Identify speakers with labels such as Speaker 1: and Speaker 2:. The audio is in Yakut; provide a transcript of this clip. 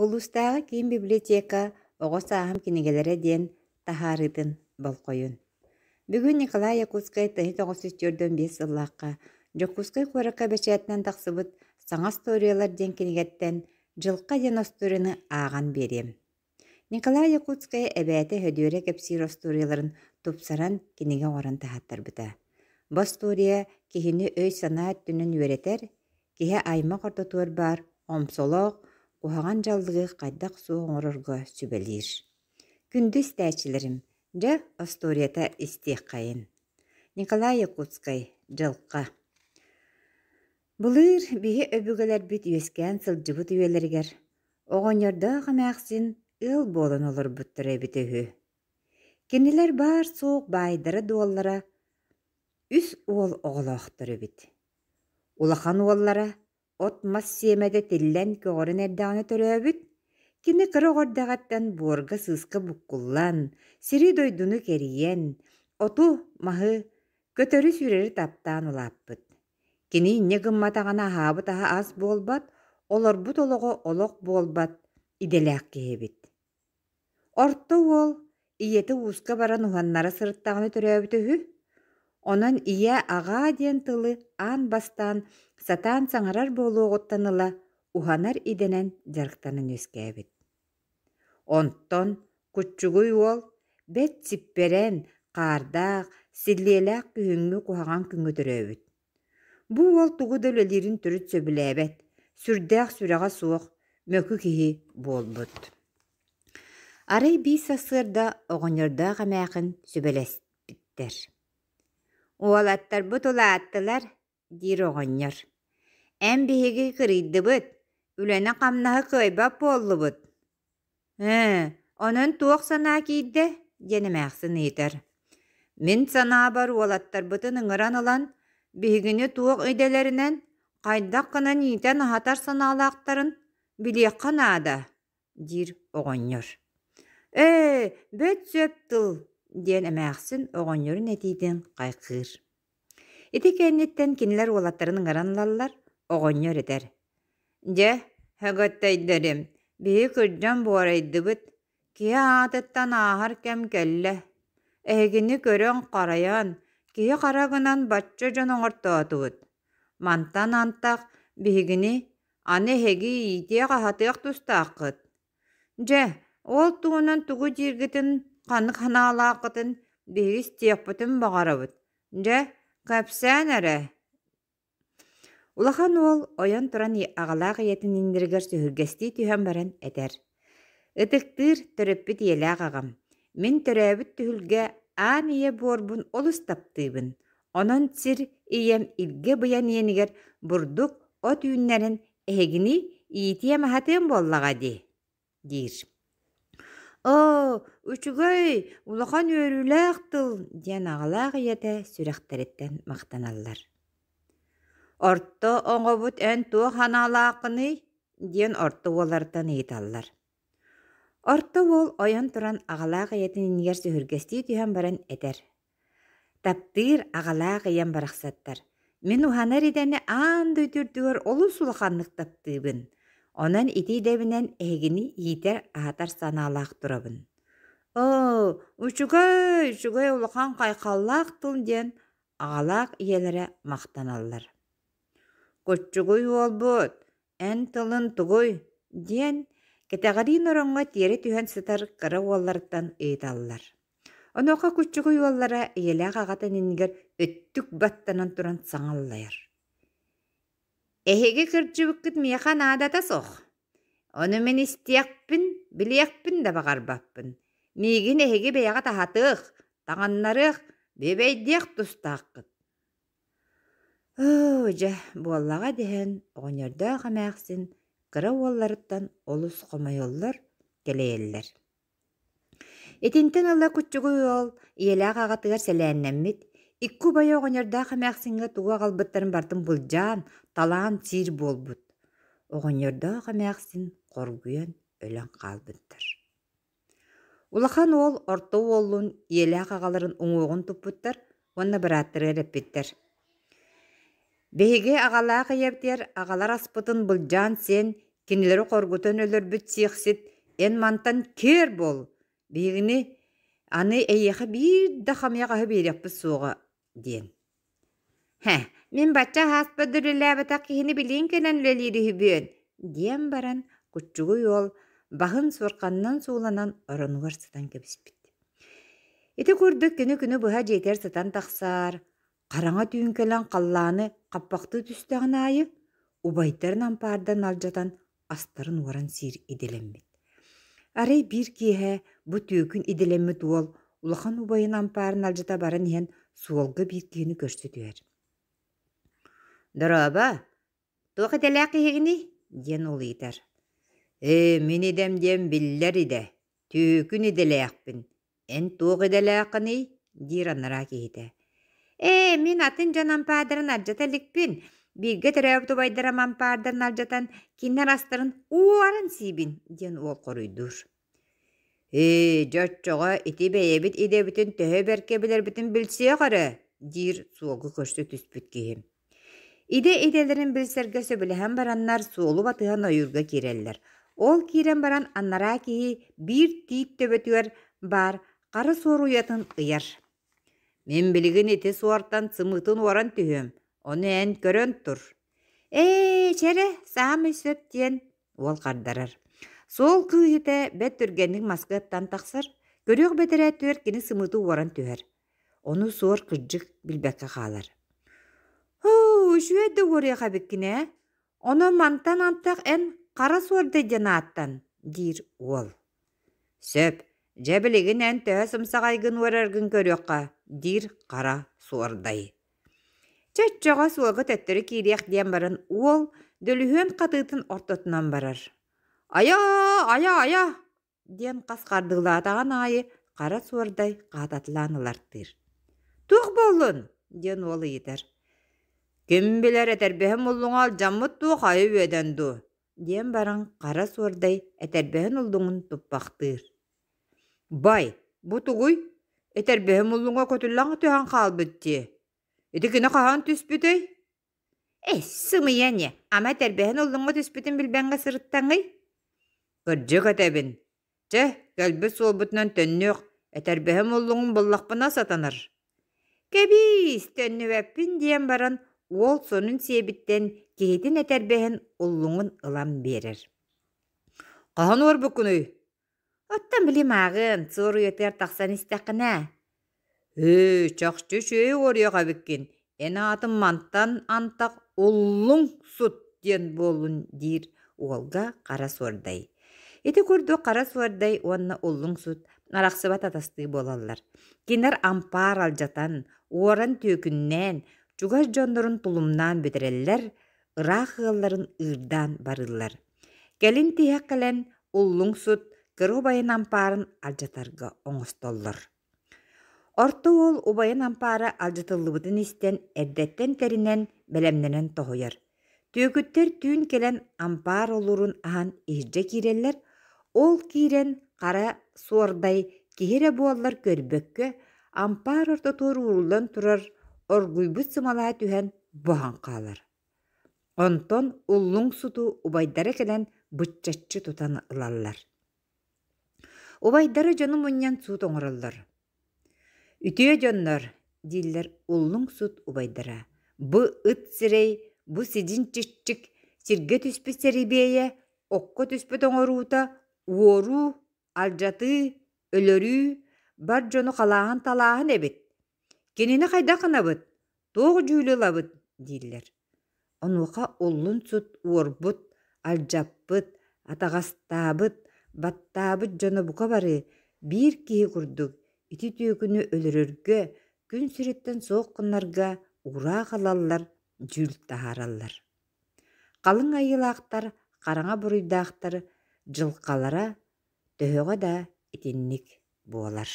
Speaker 1: Улуустааҕы киин библиотека «Оҕо сааһым кинигэлэрэ» диэн таһаарыытын болҕойун. Бүгүн Николай Якутскай тыһы 945 сыллаахха Дьокуускай куоракка бэчээтинэн тахсыбыт «Саҥа остуоруйалар» диэн кинигэттэн «Дьылҕа» диэн остуоруйаны ааҕан биэриэм. Николай Якутскай эбээтэ Һөдүөрэ кэпсиир остуоруйаларын тупсаран кинигэ оҥорон таһааттарбыта. Бу остуоруйа киһини өй-санаа өттүнэн үөрэтэр, киһи аймах ортотугар баар омсолоох, куһаҕан дьаллыгы хайдах суох оҥорорго сүбэлиир. Күндү истээччилэрим, дьэ, остуоруйата истиэххэйин. Николай Якутскай «Дьылҕа». Былыр биһи өбүгэлэрбит үөскээн сылдьыбыт үйэлэригэр Оҕонньордоох эмээхсин ыал буолан олорбуттара эбитэ үһү. Кинилэр баар-суох баайдара-дуоллара үс уол оҕолоохтор эбит. Улахан уоллара от-мас сиэмэтэ тиллэн көҕөрөн эрдэҕинэ төрөөбүт, кини кыра оҕо эрдэҕиттэн буорга-сыыска буккуллан, сири-дойдуну кэрийэн, оту-маһы, көтөрү-сүүрэри таптаан улааппыт. Кини инньэ гымматаҕына аһаабыт аһа ас буолбат, олорбут олоҕо олох буолбат идэлээх киһи эбит. Орто уол ийэтэ ууска баран уһаннара сырыттаҕына төрөөбүтэ үһү. Онон ийэ аҕаа диэн тылы аан бастаан сатаан саҥарар буолуоҕуттан ыла уһанар идэнэн дьарыктанан үөскээбит. Онтон куччугуй уол бэрт сиппэрэн, хаардаах, силлиэлээх күһүҥҥү куһаҕан күҥҥэ төрөөбүт. Бу уол тугу да үлэлиирин төрүт сөбүлээбэт, сүрдээх сүрэҕэ суох, мөкү киһи буолбут. Арай биир сарсыарда оҕонньордоох эмээхин сүбэлэспиттэр: «Уолаттарбыт улааттылар, диир оҕонньор. Эн биһиги кырыйдыбыт, үлэни-хамнаһы кыайбат буоллубут. Ээ, онон туох санаа киирдэ? диэн эмээхсин ыйытар. Мин санаабар уолаттарбытын ыҥыран ылан, биһигини туох идэлэринэн, хайдах гынан иитэн-аһатар санаалаахтарын билиэххэ наада, диир оҕонньор. Ээ, бөт сөп тыл, диэн эмээхсин оҕонньорун этиитин хайҕыыр. Ити кэнниттэн кинилэр уолаттарын ыҥыран ылаллар, оҕонньор этэр: «Дьэ, һөгөттөйдөрүм, биһи кырдьан буорайдыбыт, киһи аатыттан ааһар кэм кэллэ. Эһигини көрөн-харайан, киһи-хара гынан бачча дьон оҥортоотубут. Мантан антах биһигини аны эһиги иитиэх-аһатыах тустааххыт. Дьэ, ол туһунан тугу дииргитин, ханнык санаалааххытын биһиги истиэхпитин баҕарабыт. Дьэ, кэпсээн эрэ» Улахан уол ойон туран аҕалаах ийэтин иннигэр сүһүргэстии түһэн баран этэр: «Ытыктыыр төрөппүт ийэлээх аҕам, мин төрөөбүт түһүлгэ аан ийэ буорбун олус таптыыбын. Онон сир ийэм илгэ быйан иэнигэр бурдук, от үүннэрэн эһигини иитиэм-аһатыам буоллаҕа дии» диир. «Оо, үчүгэй, улахан үөрүүлээх тыл» диэн аҕалаах ийэтэ сүрэхтэриттэн махтаналлар. «Орто оҥобут эн туох санаалааххыный?» диэн орто уоллартан ыйыталлар. Орто уол ойон туран аҕалаах ийэтин иннигэр сүһүргэстии түһэн баран этэр: Таптыыр аҕалаах ийэм барахсаттар, мин уһанар идэни аан дойду үрдүгэр олус улаханнык таптыыбын, онон ити идэбинэн эһигини иитэр-аһатар санаалаах турабын. Оо, үчүгэй, үчүгэй улахан хайхаллаах тыл диэн аҕалаах ийэлэрэ махтаналлар. Куччугуй уолбут, эн тылын тугуй? диэн кэтэҕириин ороҥҥо тиэрэ түһэн сытар кыра уоллартан ыйыталлар. Онуоха куччугуй уоллара ийэлээх аҕатын иннигэр өттүк баттанан туран саҥа аллайар: «Эһиги кырдьыбыккыт миэхэ наадата суох. Ону мин истиэхпин, билиэхпин да баҕарбаппын. Миигин эһиги бэйэҕит аһатыах, таҥыннарыах, бүөбэйдиэх тустааххыт». Оо, дьэ, буоллаҕа дэһэн, оҕонньордоох эмээхсин кыра уолларыттан олус хомойоллор, кэлэйэллэр. Итинтэн ыла куччугуй уол ийэлээх аҕатыгар сэлээннэммит, икки убайа оҕонньордоох эмээхсиҥҥэ тугу аҕалбыттарын барытын былдьаан, талаан сиир буолбут. Оҕонньордоох эмээхсин хоргуйан өлөн хаалбыттар. Улахан уол орто уоллуун ийэлээх аҕаларын уҥуоҕун туппуттар уонна бырааттарыгар эппиттэр: «Биһиги аҕалаах ийэбитигэр аҕалар аспытын былдьаан сиэн, Кинилэри хоргутан өлөрбүт сиэхсит эн мантан киэр буол, биһигини аны эйиэхэ биир да хамыйах аһы биэриэхпит суоҕа диэн. Һэ, мин бачча аһааспар да үлэлээбэтэх киһини билиин кэлэн үлэлиир үһүбүөн, диэн баран куччугуй уол баһын суорҕанынан сууланан оронугар сытан кэбиспит. Ити курдук күнү күнү быһа дьиэтигэр сытан тахсаар, хараҥа түүн кэлэн халлааны хаппахтыы түстэҕин аайы убайдарын ампаардан алдьатан астарын уоран сиир идэлэммит. Арай биир киэһэ бу түөкүн идэлэммит уол улахан убайын ампаарын алдьата баран иһэн суолга биир киһини көрсө түһэр. «Дорообо, туох идэлээх киһигиний?» диэн уол ыйытар. «Ээ, мин идэм диэн биллэр идэ, түөкүн идэлээхпин, Эн туох идэлээххиний? диир анараа киһитэ. Ээ, мин атын дьон ампаардарын алдьата иликпин. Бииргэ төрөөбүт убайдарым ампаардарын алдьатан, кинилэр астарын уоран сиибин, диэн уол хоруйдуур. Ээ, дьэ оччоҕо ити бэйэбит идэбитин төһө бэркэ билэрбитин билсиэх эрэ, диир суолга көрсө түспүт киһи. Идэ идэлэрин билсэргэ сөбүлэһэн бараннар суолу батыһан ойуурга киирэллэр. Ол киирэн баран анараа киһи биир тиит төбөтүгэр баар хара суор уйатын ыйар. «Мин билигин ити суортан сымыытын уоран түһүөм, ону эн көрөн тур». «Ээ, чэрэ, саамай сөп» диэн уол хардарар. Суол кыыһыта бэрт түргэнник маска ыттан тахсар, көрүөх бэтэрээ түөр кини сымыыты уоран түһэр. Ону суор кырдьык билбэккэ хаалар. «Һуу, үчүгэй да уоруйах эбиккин ээ, онон мантан антах эн хара суордай диэн ааттан» диир уол. «Сөп, дьэ билигин эн төһө сымсаҕайгын уораргын көрүөххэ» диир хара суордай. Чэ оччоҕо суолга төттөрү киириэх диэн баран уол дөлүһүөн хатыытын ортотунан барар. «Айаа, айаа, айаа!» диэн хас хардыылаатаҕын аайы хара суордай хаататалаан ылартыыр. «Туох буоллун?» диэн уол ыйытар. «Ким билэр этэрбэһим уллуҥа алдьаммыт дуу, хайа үөдэн дуу?» диэн баран хара суордай этэрбэһин уллуҥун туппахтыыр. «Бай, бу тугуй? Этэрбэһим уллуҥа көтүллэн түһэн хаалбыт дии. Ити кини хаһан түспүтэй?» Ээ, сымыйа ини, ама этэрбэһин уллуҥҥа түспүтүн билбэҥҥэ сырыттаҥый? Кырдьык этэбин. Чэ, кэлбит суолбутунан төннүөх, этэрбэһим уллуҥун буллахпына сатанар. Кэбиис, төннүбэппин диэн баран уол сонун сиэбиттэн киһитин этэрбэһин уллуҥун ылан биэрэр. Хаһан уорбуккунуй? Оттон били мааҕын, суор уйатыгар тахсан истэххинэ Һыы, чахчы үчүгэй уоруйах эбиккин, эн аатын мантан антах Уллуҥ сут диэн буоллун диир уолга Хара Суордай. Ити курдук Хара Суордай уонна Уллуҥ Сут арахсыбат атастыы буолаллар. Кинилэр ампаар алдьатан, уоран түөкүннээн, чугас дьоннорун тулумнаан бүтэрэллэр, ыраах ыалларын ыырдаан барыыллар. Кэлин тиһэх кэлэн Уллуҥ Сут кыра убайын ампаарын алдьатарга оҥостоллор. Орто уол убайын ампаара алдьатыллыбытын истэн эрдэттэн тэринэн, бэлэмнэнэн тоһуйар. Түөкүттэр түүн кэлэн ампаар олуурун аһан иһирдьэ киирэллэр, ол киирэн хара суордай киһи эрэ буоллар көрбөккө, ампаар ортотугар ууруллан турар оргуйбут сымалаа түһэн буһан хаалар. Онтон уллуҥ суту убайдара кэлэн быччаччы тутан ылаллар. Убайдара дьону мунньан суут оҥороллор. «Үтүө дьоннор, дииллэр уллуҥ сут убайдара, бу ыт сирэй, бу сидьин чиччик, сиргэ түспүт сэрибиэйэ, окко түспүт оҥоруута, уоруу, алдьатыы, өлөрүү, бар дьону халааһын-талааһын эбит. Кинини хайдах гынабыт, туох дьүүлү ылабыт дииллэр. Онуоха уллун сут уорбут, алдьаппыт, атаҕастаабыт, баттаабыт дьоно бука бары биир киһи курдук ити түөкүнү өлөрөргө, күн сириттэн суох гынарга уураах ылаллар, дьүүл таһаараллар. Халыҥ айыылаахтар, хараҥа буруйдаахтар дьылҕалара төһөҕө да итинник буолар.